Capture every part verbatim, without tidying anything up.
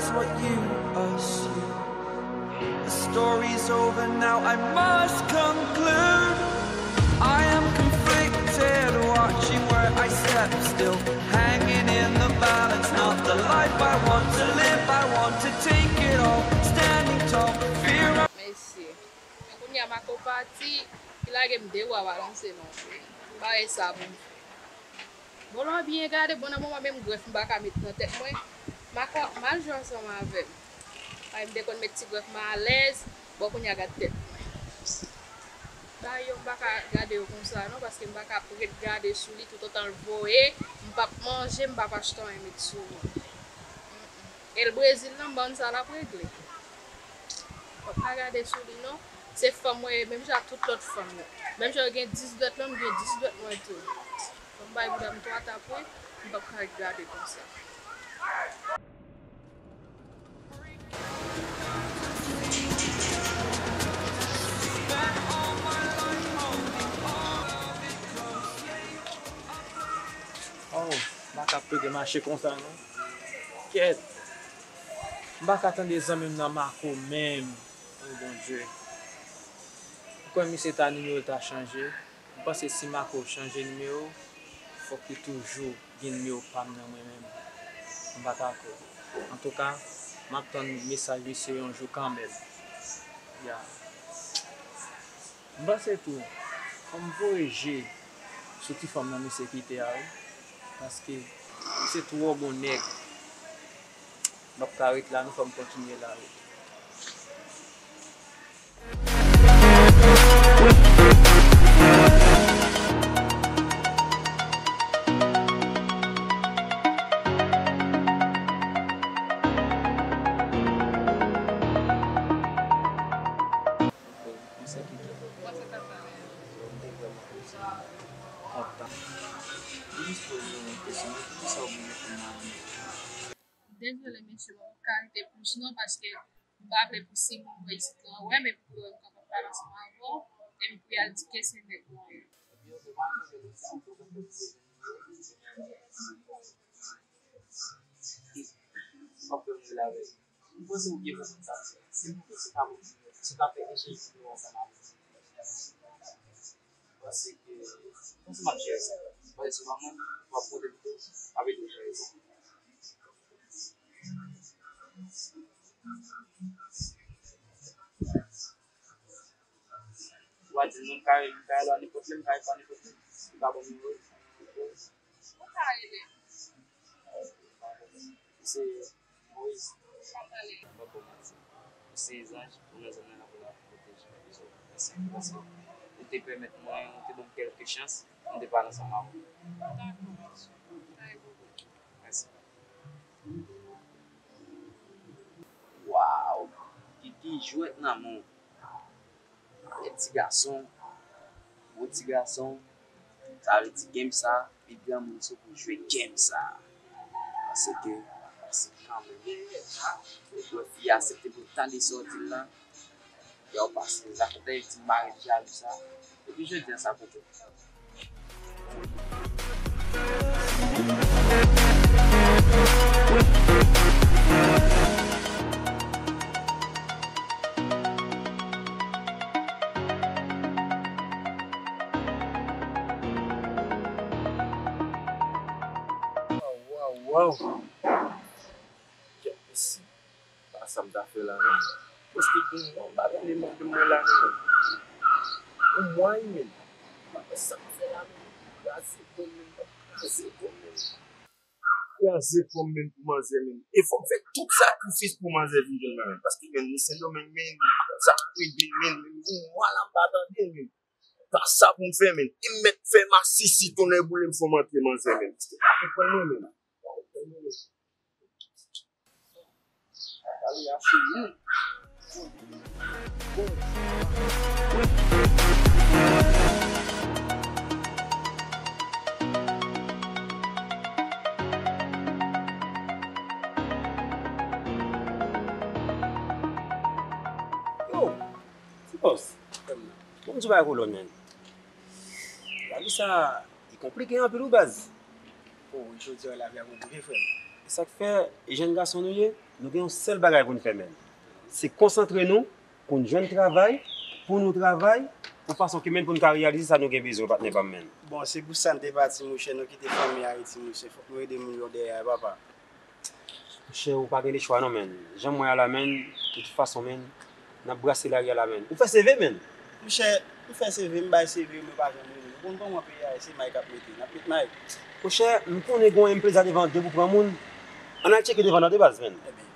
What you assume. The story's over now, I must conclude. I am conflicted, watching where I step, still hanging in the balance. Not the life I want to live, I want to take it all. Standing tall, fear. Mesye, men kounye a Marco pati, li lage m de bra balanse non vre. M pa wè sa pou m fè. Bon, lè w byen gade, bon, nan moman menm grèf m pa ka met nan tèt mwen. M pa ka, m al jwe ansanm avè m. Paske m te konn met ti grèf m alèz, bon, kounye a gad tèt mwen. Bagay yo, m pa ka gade yo konsa non, paske m pa ka ret gade sou li toutotan l voye, m p ap manje, m p ap achte anyen met sou mwen. Mm-mm. E l Brezil lan, m bann sa l ap regle. M p ap ka gade sou li non. Se fanm mwen ye, menm jan ak tout lòt fanm yo. Menm jan yo gen dis dwèt lan, m gen dis dwèt mwen tou. Bon, m bay bouda m twa tap wi, m p ap ka ret gade konsa. Oh, m pa ka pede mache konsa non. Kèt. M pa ka tande zanmi m nan Marco menm. Oh, Bondye. Ou kwè misye ta nimewo l ta chanje? M panse si Marco chanje nimewo, fòk li toujou gen nimewo pa m nan mwen menm. M pa ka kwè. Antouka, m ap tann mesaj misye yon jou kanmenm. Ya. M panse tou, fò m voye je sou ti fanm nan misye kite a wi. Paske misye twò bon nèg. M p ap ka ret la non, fò m kontinye la wi. Misye kite. Kòman sa t ap pale a? Yo, m te vrèman kontan. M jis poze yon kesyon, men poukisa w bliye fè m mal? Dezole mesye, mwen pa ka rete plis non, paske m pa vle pou si moun wè isit lan wè m, epi pou yo wè m kapab pale ansanm avè w, epi pou y al di ke se nèg mwen ye. Epi yo te mal jwe, men sa w te konn fè. Fòk yo jwe avè l. M panse ou byen konprann sa m di. Si m, si ta bon, si ta fè echanj nimewo ansanm avè m. Paske, panse m ap jere sa. Paske si w pa mwen, w ap monte pito, w ap ede w jere sa. Ou a di m non, m ka rele, m ka rele a nenpòt lè, m ka ekri a nenpòt lè. Li pa ban m nimewo l. Ou ka rele. Se Moyiz. Sa m pale. M p ap ba w manti. Ou se zanj, ou nan zòn nan la pou la pwoteje m. Mèsi anpil paske ou te pèmèt mwen, ou te ban m kèlke chans pou m te pale ansanm avè w. Dakò, mesye. Mèsi. Waw! Kiki jwèt nan men w. Lè ti gason, gwo ti gason, sa vle di game sa, pi granmoun sou pou jwe game sa. Paske, paske kanmenm, ou wè fi a aksepte pou l tande sa w di l lan, y a w pase, sa fè tande ti mare jalou sa. Epi jodi a sa poko. Waw, waw, waw. Kèt, mesye. Pa sa m ta fè la menm. Paske gen yon bagay li mande mwen la menm. Yon mwa wi menm. Pa sa m fè la menm. Kraze kò m menm, m ap kraze kò m menm. Kraze kò m menm pou manzè menm. E fò m fè tout sakrifis pou manzè vin jwenn mwen menm. Paske menm ni Sendomeng menm, sa ap rele menm, menm yon mwa la m pa tande menm. Pa sa pou m fè menm. E m mèt fè masisi tonnè boule m fò m antre manzè menm. Paske m pa konprann mwen menm. Yo, ti bòs, bon, m di w bagay kolòn, menn. Lavi sa, li konplike anpil, wi, baz. O, jodi a, lavi a konplike, frè m. E sa k fè, e jèn gason nou ye, Nou gen yon sèl bagay pou n fè, menn. Se konsantre nou pou n jwenn travay, pou nou travay, pou fason ke, menn, pou n ka reyalize sa nou gen bezwen, patnè pa m, menn. Bon, se pou sa n te pati, monchè, nou kite fanmi Ayiti, monchè. Fòk nou ede moun yo dèyè a, papa. Monchè, ou pa gen lechwa non, menn. Jan m wè a la, menn, de tout fason, menn, n ap brase lari a la, menn. Ou fè seve, menn? Monchè, m fè seve, m bay seve, men pa janm rele. Ou konn kòman peyi a ye, se may k ap mete. N ap met may. Monchè, m konnen gen yon empreza te vande pou pran moun. Ann al tcheke devan nan de baz, menn. Ebyen,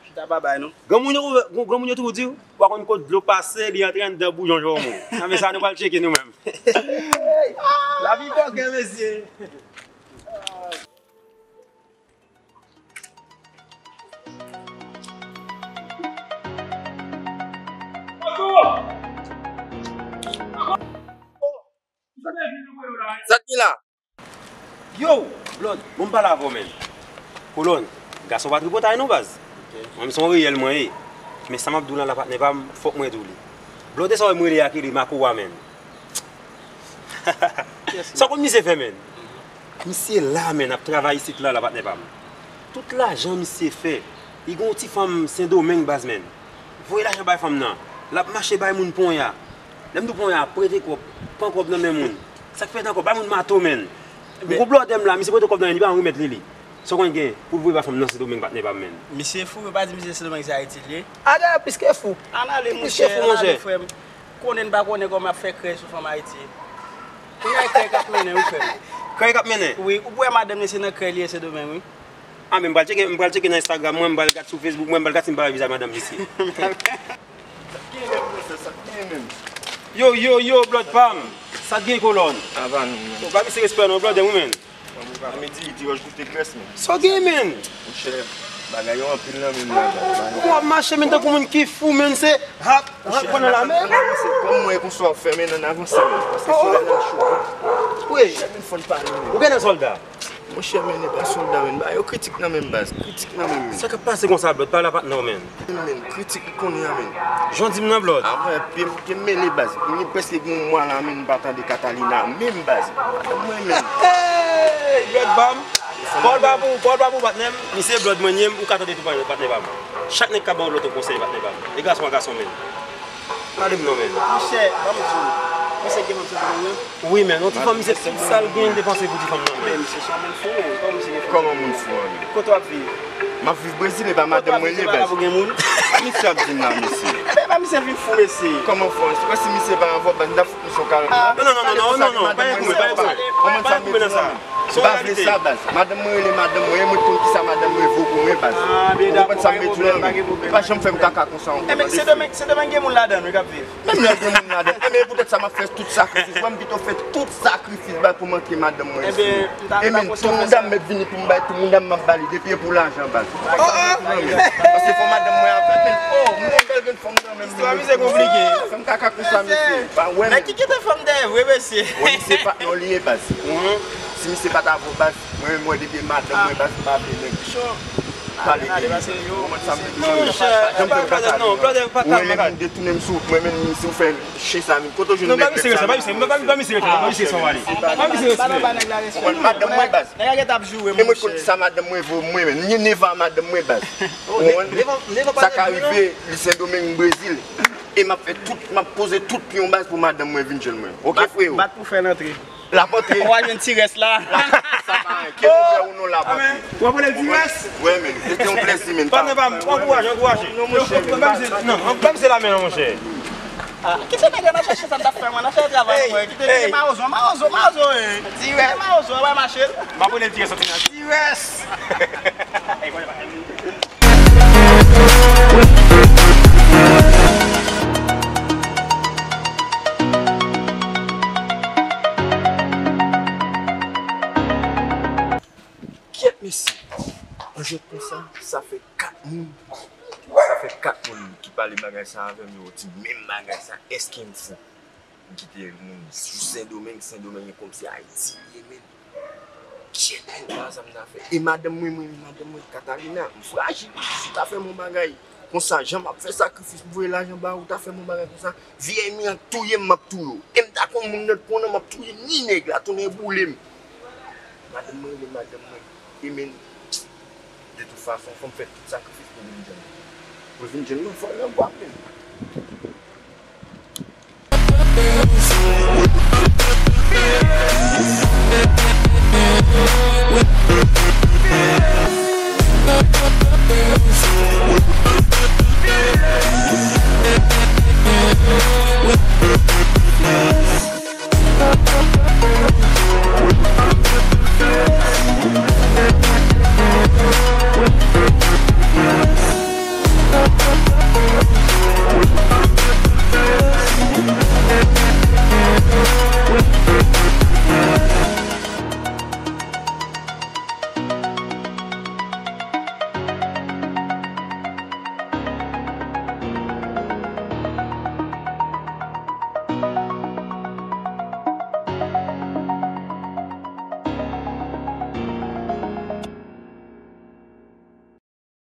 chita pa bay non. Granmoun yo, granmoun yo toujou di, ou pa konn kot dlo pase, li antre anndan bouyon jòmou. Nan men sa, nou pral tcheke nou menm. Lavi bòkè, mesye. Sa k gen la? Yo, Blòd, bon, m pale avè w, menn. Kolòn, gason pa tripotay non, baz. Mwen, m se yon reyèl mwen ye. Men sa m ap di w la, la, patnè pa m, fòk mwen di w li. Blòd, e sa w wè m rele a ki li Makowa, menn. Sa w konn misye fè, menn? Misye la, menn, ap travay isit la, la, patnè pa m. Tout lajan misye fè, li gen yon ti fanm Sendomeng, baz, menn. Voye lajan bay fanm nan. L ap mache bay moun ponya. Lè m di w ponya, prete kòb, pran kòb nan men moun. Sa k fèt ankò, bay moun mato, menn. M gon blòdè m la, misye prete kòb nan men li, li pa janm remèt li li. Sa w konn gen pou l voye bay fanm nan Sendomeng, patnè pa m, menn. Misye fou, yo pa di misye Sendomeng se Ayiti li ye. A, dayè, plis ke fou. Ann ale, monchè, ann ale, frè m. Konnen n pa konnen kòman ap fè krèy sou fanm Ayiti. Kounye a krèy k ap mennen, wi, frè m. Krèy k ap mennen? Wi, ou wè madanm li se nan krèy li ye Sendomeng, wi. A, men m pral tcheke, m pral tcheke nan Instagram mwen, m pral gad sou Facebook mwen, m pral gad si m pa wè vizaj madanm misye. Sa k gen menm, monchè, sa k gen menm? Yo, yo, yo, blòd pa m. Sa k gen, kolòn? Ava nou, menm. Ou ba misye respè non, blòdè m wi, menn. Mwen pa medi, li di wè koute grès, menm. Sa w gen, menn? Monchè, bagay yo anpil nan menm nan, baz. Ou ap mache, menn, tankou moun ki fou, menn, se hap, hap, pran nan la men. Kòm mwen konsa w fè, menn, ann avanse, menn. Paske solèy la cho. Wi. Chak moun fòn pale, menn. Ou gen nan sòlda? Monchè, men, e pa sòlda, men. Bagay yo kritik nan menm, baz. Kritik nan menm, men. Sa k ap pase konsa, Blòd? Pale a patnè w, men. Men, kritik li konnen an, men. Jan w di m nan, Blòd. A mwen, pye m, pye m mele, baz. Mwen prèske gen yon mwa la, men, m pa tande Catalina menm, baz. Mwen menm. Hey, Blòd pa m. Pawòl pa pou, pawòl pa pou, patnè m. Misye Blòd mwen ye, ou ka tande tou, patnè pa m. Chak nèg ka ba yon lòt konsèy, patnè pa m. E gason a gason, men. Pale m non, men. Monchè, ban m di w. Misye gen fanm Sendomeng nan? Wi, men yon ti fanm, misye tout sa l gen, l depanse pou ti fanm nan, men. Men misye se yon moun fou, men. Kòman misye gen fanm? Kòman moun fou an? Kote w ap viv? M ap viv Brezil, e pa madanm mwen li ye, baz. Kote w ap viv, e pa la pou gen moun? Misye ap di m la, mesye. Men pa misye vin fou, mesye. Kòman fou an? Se kòm si misye pa avè w, baz, m t ap fout misye yon kalòt la. Non, non, non, non, non, non, pa gen pou mwen, pa gen pou mwen. Pa gen pou mwen nan sa. Se yon reyalite. M pa vle sa, baz. Madanm mwen rele madanm mwen, e mwen konn kisa madanm mwen vo pou mwen, baz. Ou konprann sa m vle di w la, men? Ou pa janm fè m kaka konsa ankò, mesye. Ebyen, Sendomeng, Sendomeng gen moun ladan l, wi, k ap viv. Menm lè gen moun ladan. Ebyen, poutèt sa m ap fè tout sakrifis. Mwen, m pito fè tout sakrifis, baz, pou m antre madanm mwen, mesye. Ebyen, m ta, e men, tou moun dam mèt vini pou m bay, tou moun dam m ap ba li, depi e pou lajan, baz. Paske fò madanm mwen avè m, men, oh, m gen bèl grenn fanm nan, men. Istwa misye konplike. Fè m kaka konsa, mesye. Pa wè, men. Nèg ki kite fanm dèyè vre, mesye. Wè, misye pa, non, li ye, baz. Si misye pa t avè w, baz, mwen menm, mwen, depi e madanm mwen, baz, m pa vle nèg. Pale de li. Ou konprann sa m vle di w? Monchè, pa janm fè m kaka. Non, brother, pa ka. Mwen menm, m detounen m sou, mwen menm, si w fè chen sa, men kote w jwenn nèg sa? Non, ba misye respè, ba misye, ba misye respè, ba misye respè. Ba misye respè. Ou konprann? Madanm mwen, baz. Nèg la gentan ap joure, monchè. E mwen konn sa madanm mwen vo mwen, men. Ni neva madanm mwen, baz. Ou konprann? Sa ka rive, li Sendomeng, Brezil. E m ap fè tout, m ap poze tout pyon, baz, pou madanm mwen vin jwenn mwen. Oke, frewo? Bat pou fè l antre. L ap antre. Ou va jwenn Ti Rès la. Sa pa anyen. Ke nou fè ou non, l ap antre. Ou ap rele l Ti Rès? Wi, men. Se te yon plèzi, men. Patnè pa m, ankouraje, ankouraje. Non, monchè. Ban misye, non, ban misye lamen, non, monchè. Kite nèg la, n ap chèche sa n t ap fè, mwen. N ap fè travay, mwen. Kite, kite mawozo, mawozo, mawozo, e. Ti Rès. Kite mawozo, w ap mache l. M ap rele l Ti Rès, soti nan Ti Rès. Kyèt, mesye. An jwèt konsa, sa fè kat moun. Sa fè kat moun ki pale bagay sa avè m, yo di menm bagay sa. Èske m fou? M kite moun sou Sendomeng, Sendomeng e kòmsi Ayiti li ye, men. Kyèt, men, pa sa m ta fè. E madanm mwen, mwen, madanm mwen, Catalina, m frajil. Si w ta fè m yon bagay konsa, jan m ap fè sakrifis pou voye lajan ba ou, w ta fè m yon bagay konsa, vyèy mwen ap touye m, m ap touye w. E m ta konn moun nan t pran nan, m ap touye ni nèg la, tonnè boule m. Madanm mwen rele madanm mwen. E men, de tout fason, fò m fè tout sakrifis. Ou vin jwenn mwen fò lè w ap vin.